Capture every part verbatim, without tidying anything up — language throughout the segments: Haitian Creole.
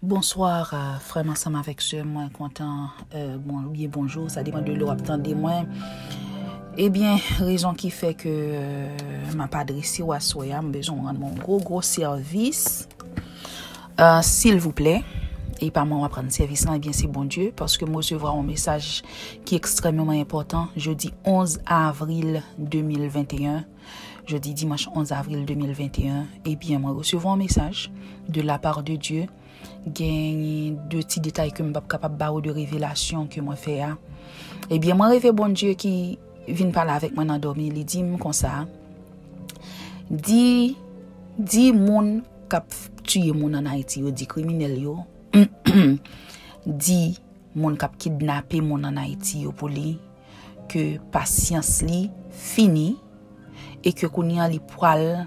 Bonswa, euh, frè m ansanm avèk sè m, mwen kontan, euh, bon, oubyen bonjou, sa depann de lè w ap tande mwen. Ebyen, rezon ki fè ke, euh, m ap adrese w aswè a, m bezwen w rann mwen yon gwo, gwo sèvis. Euh, silvouplè, e pa mwen w ap rann sèvis lan, ebyen se Bondye, paske m resevwa yon mesaj ki ekstrèmeman enpòtan, jodi onz avril de mil venteyen, jodi dimanch onz avril de mil venteyen, ebyen, mwen resevwa yon mesaj de la part de Dieu. Gen de ti detay ke m p ap kapab ba ou de revelasyon ke mwen fè a. Ebyen, mwen reve Bondye ki vin pale avèk mwen nan dòmi, li di m konsa, di, di moun k ap tiye moun ann Ayiti yo, di kriminèl yo, di moun k ap kidnape moun ann Ayiti yo pou li, ke pasyans li fini, e ke kounye a li pral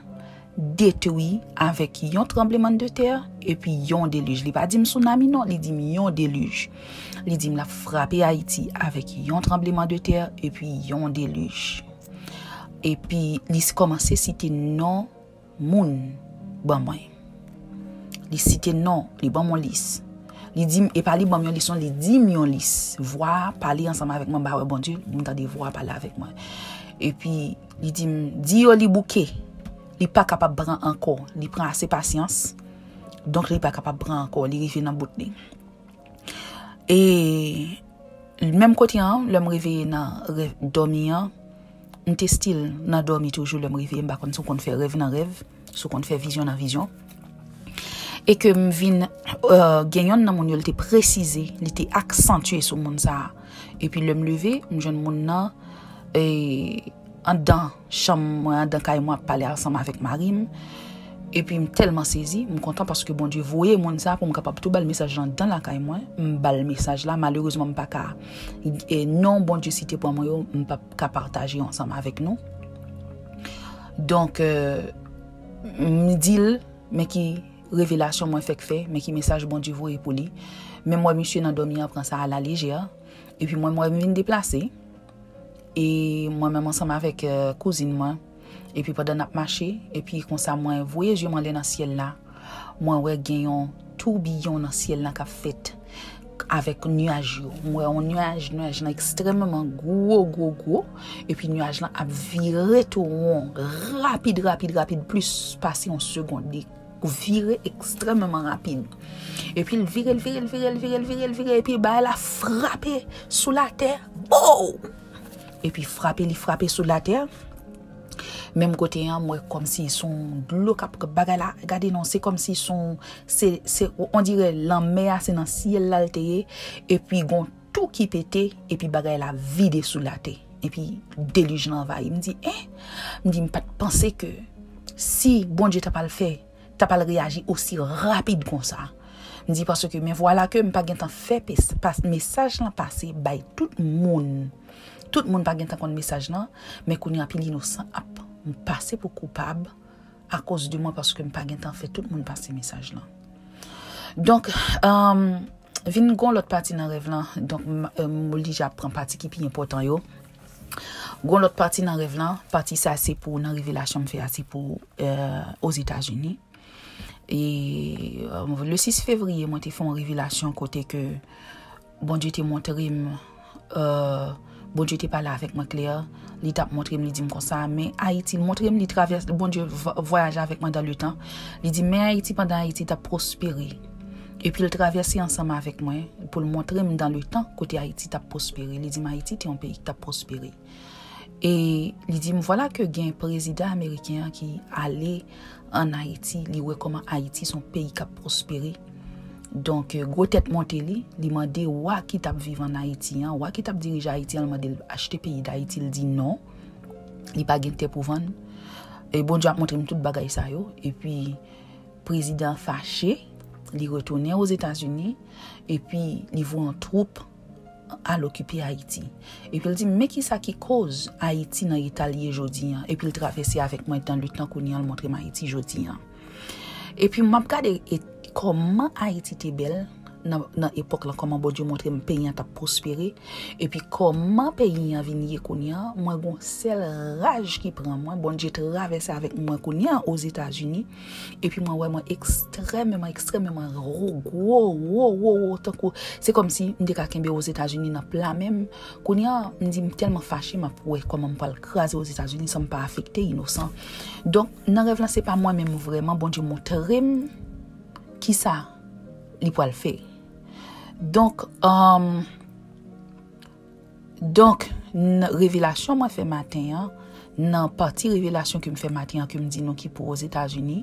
detwi avèk yon tranblemann de tè epi yon delij. Li pa di m sounami non, li di m yon delij. Li di m l ap frape Ayiti avèk yon tranblemann de tè epi yon delij. Epi li kòmanse site non moun ban mwen. Li site non, li ban m yon lis. Li di m, e pa li ban m yon lis non, li di m yon lis. Vwa a pale ansanm avèk mwen, m pa wè Bondye, m tande vwa a pale avèk mwen. Epi li di m, di yo li bouke. Li pa kapab pran ankò. Li pran ase pasyans. Donk li pa kapab pran ankò. Li rive nan bout li. E menm kote an, lè m reveye nan rèv dòmi an, m te still nan dòmi toujou lè m reveye, m pa konn si w konn fè rèv nan rèv, si w konn fè vizyon nan vizyon. E ke m vin, euh, gen yonn nan moun yo, li te presize, li te aksantye sou moun sa a. Epi lè m leve, m jwenn moun nan, e, anndan chanm mwen, anndan kay mwen ap pale ansanm avèk mari m. Epi m tèlman sezi, m kontan paske Bondye voye moun sa pou m kapab tou ba l mesaj lan anndan lakay mwen. M ba l mesaj la, malerezman m pa ka, e, non Bondye site pou mwen yo, m p ap ka pataje yo ansanm avèk nou. Donk, euh, m di l, men ki revelasyon mwen fèk fè, men ki mesaj Bondye voye pou li. Men m wè misye nan dòmi an pran sa alalejè. Epi mwen, mwen vin deplase. E mwen menm ansanm avèk, euh, kouzin mwen. Epi pandan n ap mache, epi konsa mwen voye zye m anlè nan syèl la. Mwen wè gen yon toubiyon nan syèl la k ap fèt avèk nyaj yo. Mwen wè yon nyaj, nyaj lan ekstrèmman gwo, gwo, gwo. Epi nyaj lan ap vire tou won rapid, rapid, rapid, plis pase yon segonn. Li vire ekstrèmman rapid. Epi l vire, l vire, l vire, l vire, l vire, l vire, epi bagay la frape sou latè. Bow! Epi frape, li frape sou latè. Menm kote an, mwen kòmsi son dlo k ap bagay la. Gade non, se kòmsi son, se, se, on dirè lanmè a, se nan syèl la l te ye. Epi gon tou ki pete, epi bagay la vide sou latè. Epi delij lan anvayi. M di, en? M di, m pa t panse ke si Bondye ta pral fè, ta pral reyaji osi rapid konsa. M di, paske men vwala ke m pa gentan fè pes-, pas-, mesaj lan pase bay tout moun. Tout moun pa gentan konn mesaj lan, men kounye a pil inosan ap pase pou koupab akoz de mwen, paske m pa gentan fè tout moun pase mesaj lan. Donk, um, vin gon lòt pati nan rèv lan. Donk, m, euh, m oblije ap pran pati ki pi enpòtan yo. Gon lòt pati nan rèv lan, pati sa se pou nan revelasyon m fè a, se pou, euh, Ozetazini. E, euh, le sis fevriye, mwen te fè yon revelasyon kote ke Bondye te montre m, euh, Bondye te pale avèk mwen klè, li t ap montre m, li di m konsa, men Ayiti, montre m, li travès, Bondye v-, vwayaje avèk mwen dan letan. Li di m, men Ayiti, pandan Ayiti t ap pwospere. Epi l travèse ansanm avèk mwen pou l montre m dan letan kote Ayiti t ap pwospere. Li di m Ayiti te yon peyi ki t ap pwospere. E li di m, vwala ke gen prezidan ameriken an ki ale ann Ayiti, li wè kòman Ayiti se yon peyi k ap pwospere. Donk, gwo tèt monte li, li mande wa ki t ap viv ann Ayiti an, wa ki t ap dirije Ayiti an, li mande l achte peyi Dayiti, li di non, li pa gen tè pou vann. E Bondye ap montre m tout bagay sa yo. Epi, prezidan an fache, li retounen Ozetazini, epi li voye yon twoup al okipe Ayiti. Epi l di m, men kisa ki koz Ayiti nan eta l ye jodi an, epi l travèse avèk mwen dan letan kounye an, l montre m Ayiti jodi an. Epi m ap gade e kòman Ayiti te bèl, nan, nan epòk lan, kòman Bondye montre m peyi an t ap pwospere, epi kòman peyi an vin ye kounye a, mwen gon sèl raj ki pran mwen, Bondye travèse avèk mwen kounye a Ozetazini, epi mwen wè mwen ekstrèmeman, ekstrèmeman gwo, gwo, gwo, gwo, gwo, tankou, se kòmsi m te ka kenbe Ozetazini nan pla men m. Kounye a, m di m tèlman fache, m ap wè kòman m pral kraze Ozetazini san m pa afekte inosan. Donk, nan rèv lan, se pa mwen menm vrèman, Bondye montre m kisa li pral fè. Donk, um, donk, n-, revelasyon mwen fè maten an, nan pati revelasyon ke m fè maten an, ke m di nou ki pou Ozetazini,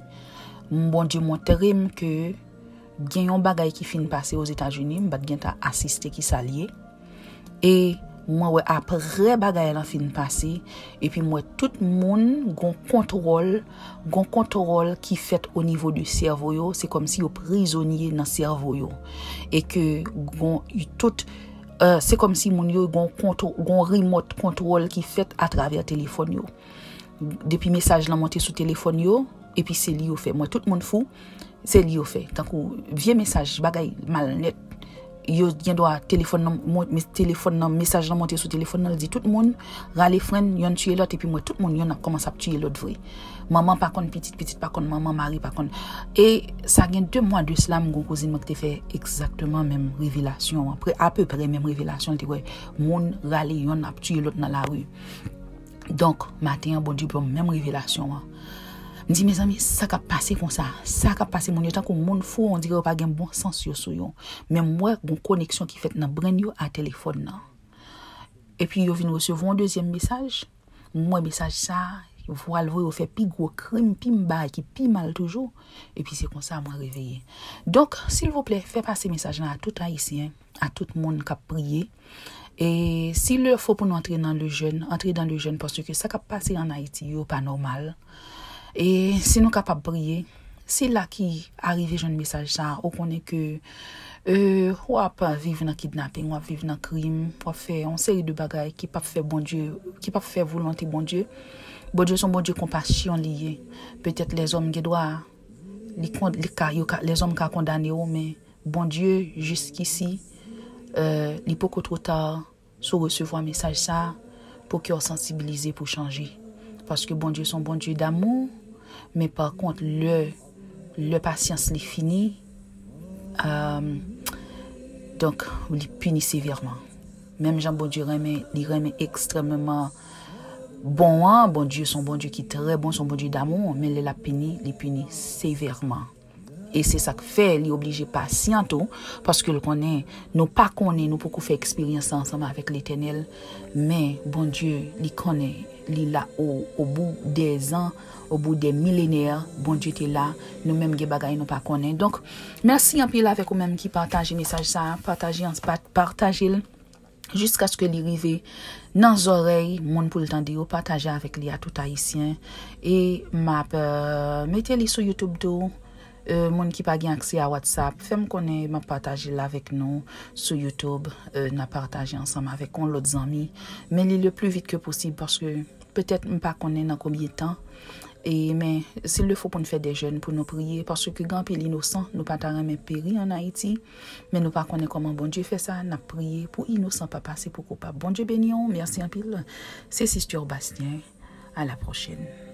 m, Bondye montre m ke gen yon bagay ki fin pase Ozetazini, m pa t gentan asiste kisa l ye. E mwen wè apre bagay lan fin pase, epi m wè tout moun gon kontwòl, gon kontwòl ki fèt o nivo de sèvo yo, se kòmsi yo prizonye nan sèvo yo. E ke gon, tout, euh, se kòmsi moun yo gon kontwo-, gon remote control ki fèt atravè telefòn yo. Depi mesaj lan monte sou telefòn yo, epi se li yo fè. Mwen, tout moun fou, se li yo fè. Tankou vye mesaj, bagay mal nèt. Yo gen dwa telefòn nan, mon-, mes-, telefòn nan, mesaj lan monte sou telefòn nan, li di tout moun, rale frenn, yonn tiye lòt, epi mwen, tout moun, yonn ap kòmanse ap tiye lòt vre. Manman pa konn pitit, pitit pa konn manman, mari pa konn. E sa gen de mwa de sila, m gon kouzin mwen ki te fè egzakteman menm revelasyon an. Pre-, apeprè menm revelasyon, li te wè moun rale yonn ap tiye lòt nan lari. Donk, maten an, Bondye ban m menm revelasyon an. M di, mezanmi, sa k ap pase konsa? Sa k ap pase? Moun yo tankou moun fou, on dirait yo pa gen bon sans yo sou yo. Men m wè gon koneksyon ki fèt nan brenn yo a telefòn nan. Epi yo vin resevwa yon dezyèm mesaj. M wè mesaj sa, vwa l voye yo fè pi gwo krim, pi m bagay ki pi mal toujou. Epi se konsa mwen reveye. Donk, silvouplè, fè pase mesaj lan a tout Ayisyen, a tout moun k ap priye. E s'il le faut pou nou antre nan le jeûne, antre dans le jeûne, paske sa k ap pase an Ayiti yo pa nòmal. E si nou kapab priye, sila ki arive jwenn mesaj sa, ou konnen ke, euh, w ap viv nan kidnaping, w ap viv nan krim, w ap fè yon seri de bagay ki p ap fè Bondye, ki p ap fè volonte Bondye. Bondye se yon Bondye konpasyon li ye. Petèt lèzòm gen dwa, li kon-, li ka, yo ka, lèzòm ka kondane w, men Bondye, jiskisi, euh, li poko two ta. Si w resevwa mesaj sa, pou kè w sansibilize pou chanje. Paske Bondye se yon Bondye damou, men pa kont, lè, lè pasyans li fini, euh, donk, li pini sevèman. Menm jan Bondye renmen, li renmen ekstrèmeman bon an, Bondye se yon Bondye ki trè bon, se yon Bondye damou, men lè l ap pini, li pini sevèman. E se sa k fè li oblije pasyan tou, paske l konnen nou pa konnen, nou poko fè eksperyans sa ansanm avèk Letènèl, men Bondye, li konnen, li la o, o bout dè zan, o bout dè milenè, Bondye te la, nou menm gen bagay nou pa konnen. Donk, mèsi anpil avèk ou menm ki pataje mesaj sa, pataje an, pa-, pataje l. Jiskaske li rive nan zòrèy moun pou l tande yo, pataje avèk li a tout Ayisyen. E m ap, euh, mete li sou YouTube tou. Euh, moun ki pa gen aksè a WhatsApp, fè m konnen, m ap pataje l avèk nou sou YouTube. Euh, n ap pataje ansanm avèk yon lòt zanmi. Men li le plus vite que possible, paske petèt m pa konnen nan konbyen tan. E, men, s'il le faut pou n fè de jèn, pou nou priye, paske gen anpil inosan, nou pa ta renmen peri an Ayiti, men nou pa konnen kòman Bondye fè sa, n ap priye pou inosan pa pase pou koupab. Bondye beni w, mèsi anpil. Se Sister Bastien. À la prochaine.